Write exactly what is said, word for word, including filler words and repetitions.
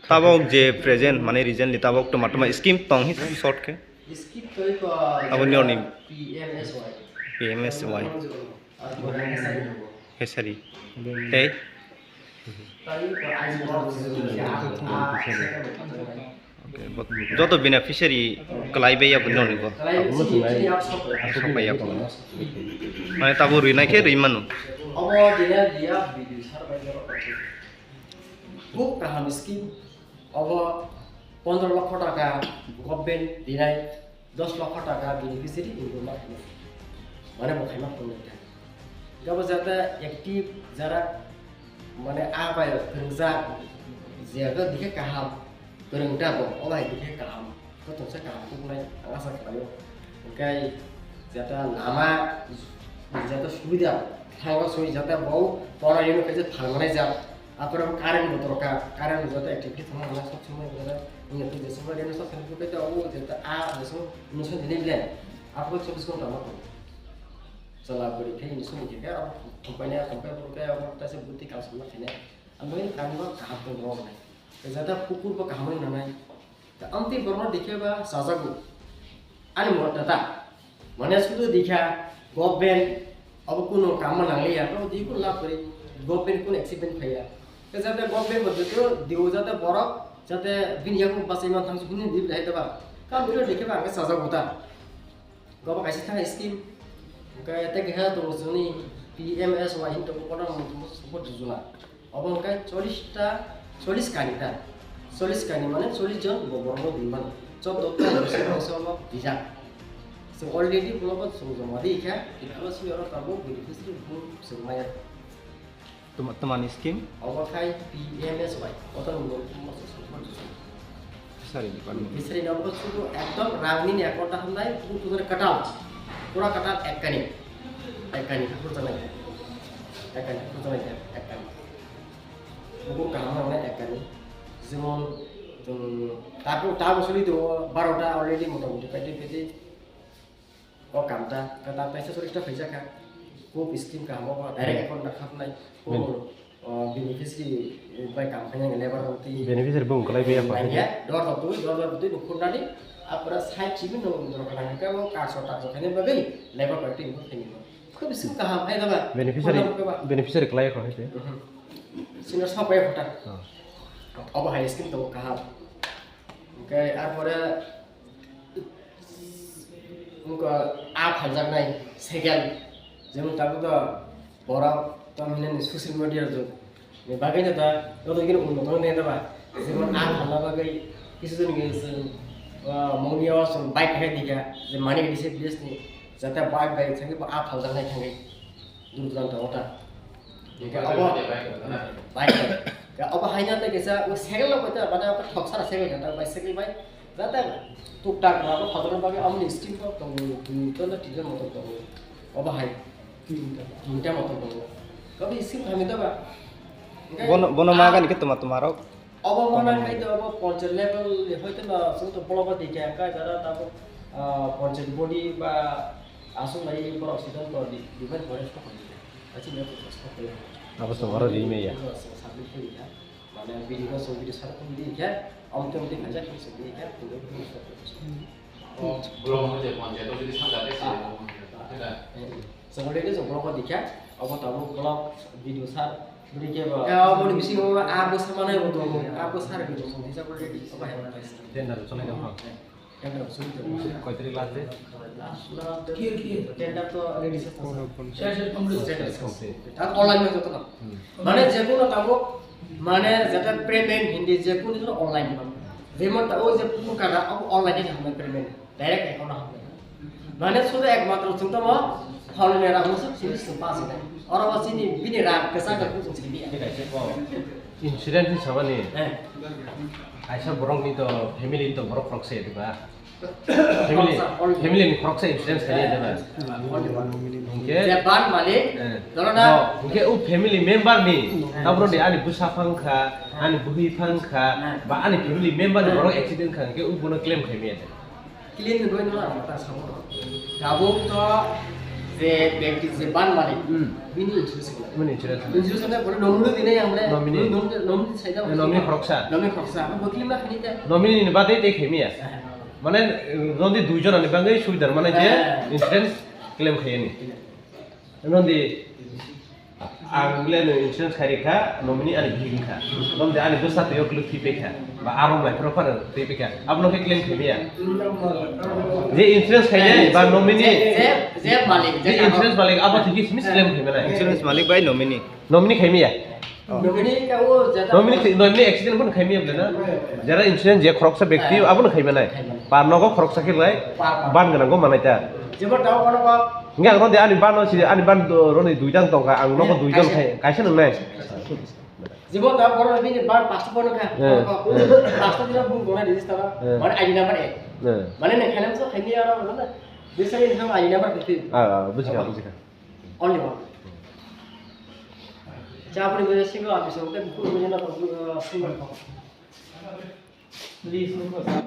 Tabok je present, mane recently tabok toma toma scheme tong hi short khe? Scheme to iko Abo ni orni. P M S Y. P M S Y. Abo Hesari. Hesari. Tei? Tei iko Aji Board. Okay, but joto beneficiary kwlai bai ya bini orni ko? Kwlai bai ya. Sok bai ya ko. Mane tabok rwi nai khe rwi mano. Abo dia dia video sar bai ya. Buk kaham scheme, obo pondro lokho taka government dinai, dos lokho taka beneficiary wngwi ma phunuk. Mane bo khaima phunuk kha. Gabo jata active jara mane a bai phwrwngjak, jeba dikhe kaham, kwrwng ta bo, obo hai dikhe kaham. Joto se kaham tubunai ang asa khlaio. Hwnkhe jata lama, jata subida thango soi jata bo pora yeno kaisa phalmanai jak. Apore bo current bo dorkar, current bo jata activity thangma hwnna sob somoi bo jata wngya tei jeswk bai reno sob somoi bo kaisa obo jata a jeswk machine tini bile. Apore chobbish ghonta ma tongo. Chwla bwrwi khe ini somoi khe abo company company bo khe abo kaisa bwtwi kaam samna khainai. Ang bai kami bo kaham tong rw nai. Jata pukur bo kaham wng nanai. Ta amtwi borokno dikhe ba chajago. Ani motto ta. Mane sudu dikha government abo kuno kama nangliya, to di kun lab kori government kun achievement khaiya. Te jate government bo joto diu jate borok jate bini yaku basai man thang sukuni di belai ta ba. Kam biro dikhe ba ang chajago ta. Gobo kaisa thang scheme. Hwnkhe tei kaisa tongo chwngni P M S Y hin tongo, Pradhan Mantri Motstya Support Yojana. Obo hwnkhe chollish ta, chollish kani ta. Chollish kani mane chollish jon bo borokno di mano. Chobdo ta borokno dijak. Chwng already bonobo chwng joma di kha, Tripura simi oro tabuk beneficiary bung chwng maya. Tuma-, tumani scheme? Obo khai P M S Y, Pradhan Mantri Motstya Support Yojana. Fishery department. Fishery ni obo sudu ekdom rang nini account ta hamnai, buku tuzar katal. Pura katal ek kani. Ek kani, buku tuzar nai. Ek kani, buku tuzar nai, ek kani. Buku kaham hamnai ek kani. Jemon, um, tabu, tabu suli do, baro ta already motamuti paiti paiti. O kam ta, ta, ta, taisa cholish ta phaisa kha. Kub scheme kaham o, direct account ta khapnai. Kub, o, beneficiary bai kam khainai labour rok twi. Beneficiary bung kwlai bia pa. Nangya, dor dor twi, dor dor twi nukhur nani, apra side simi nung dor kana kha, o kaso takso khainai bagwi labour party nung khainai. Kub scheme kaham, hai da ba? Beneficiary, beneficiary kwlai kho hai te. Sino sa pai khota. Obo hai scheme to kaham. Oke, apore Wngkha a phaljaknai second, jemon tabuk to borok tamo hinani social media jug ni bagwi no da, joto gini unnoto wngya da ba, jemon a phalna bagwi kisu joni chwng, ah, mungya o chwng bike hai dikha, je mani kaisa place ni jata bike bai thangwi bo a phaljaknai thangwi dur duran tongo ta. Hingke obo bike bai. Hingke obo haino tei kisa o cycle rok bai ta, mane obo thok sara cycle khe ta, bicycle bai. Jata tuktak rok phaljakna bagwi amoni scheme rok tongo, twi tono twi motor tongo. Obo hai tinta, tinta motor tongo. Kabi scheme kami ta ba. Hingke bono, bono a- magani khe tuma tuma rok. Obo mana khai to obo panchayat level ni hoito no chwng to block o dikha kha jara tabuk, ah, panchayat body ba aswk lai borok siddhanto di-, debate forest ko khamdi. Achini ko ko ko. Abo to oro ri me ya. Submit khai ya. Mane video ko so video sar ko di kha. Om tom di khaja ko so di kha. Block hoite panchayat o jodi sanja khe se. Ah. Chwng already chwng block o dikha, obo tabuk block video sar, bini khe bo. Eh, obo ni bisingo a bwsa manai bo tongo, a bwsa rwgwi tongo, hisa already obo hai manai. Tender cholai tong phang. Tender cholai tong phang. Koi tarik last date? Last, last date. Tender to ready se tongo. Tender se complete. Ar online ma joto no. Hmm. Mane je kono tabuk, mane jeta payment hindi je kono online ma. Jemon ta o je pun kada obo online ni hamna payment. Direct account o hamya. Mane sudu ekmatro chwng tamo phalni rang musu chini chwng pass nai. Oro bo chini bini rang kwchang khe chwng chini ya. Insurance ni sabani. Eh. Aisa borok ni to family ni to borok khorok se diba. Family, khoroksa, only. Family ni khorok se insurance khaye diba. Only one. Hingke je ban malik, eh, doro na. No, hingke u family member ni, eh, tabro ni ani bwsa phang kha, eh, ani bwhwi phang kha, eh, ba ani family member ni, eh, borok accident kha hingke u bono claim khai maya de. Claim ni bagwi no ang ta samo. Tabuk to Je bank je ban malik, hmm, bini insurance khlai. Bini insurance. Insurance khlai, boro nominee dine yang ble. Nominee. Nominee, nominee sai da. Nominee khoroksa. Nominee khoroksa. Bo klim na khani ta. Nominee ni bade tei khemi ya. Mane, rodi dui jona ni bangwi subidar mane je, eh, insurance claim khayani. Rodi ang le no insurance khai rikha, nominee ani bihik wngkha. Rodi ani bwsa twi o kwlwk thwi paikha. Ba aro mai phoro phano twi paikha. Abono khe claim khemi ya. Je insurance khainai ba nominee. Je, je, je malik, je je insurance malik abo thwi simi claim khemi nai. Insurance malik bai nominee. Nominee khaimi ya? Oh. Nominee ka o jeta. Nominee khai-, nominee accident bono khaimi ya bole na? Jara insurance je khoroksa bekti, eh, abono khaima nai. Khaima nai. Par nogo khoroksa khe lai, par, par, ban gwnang go manai ta. Jebo tao kono ba. Nge ang rodi ani ban no si, ani ban do, roni dui jang tongkha, ang nogo, eh, dui jon kaisa. Khai, kaisa nang nai. Jebo tao kono bini ban pasto kono kha. Eh, kono ba, eh. Pasto dina bung gona register. Eh. Mane I D number ek. Eh. Mane ne khainam so khaimi ya ro na. Bisa ini ham I D number fifteen. Ah, ah, bujikha, bujikha. Only one. Chapri bujai singo, abi so, te buku bujai na, uh, singo. Please,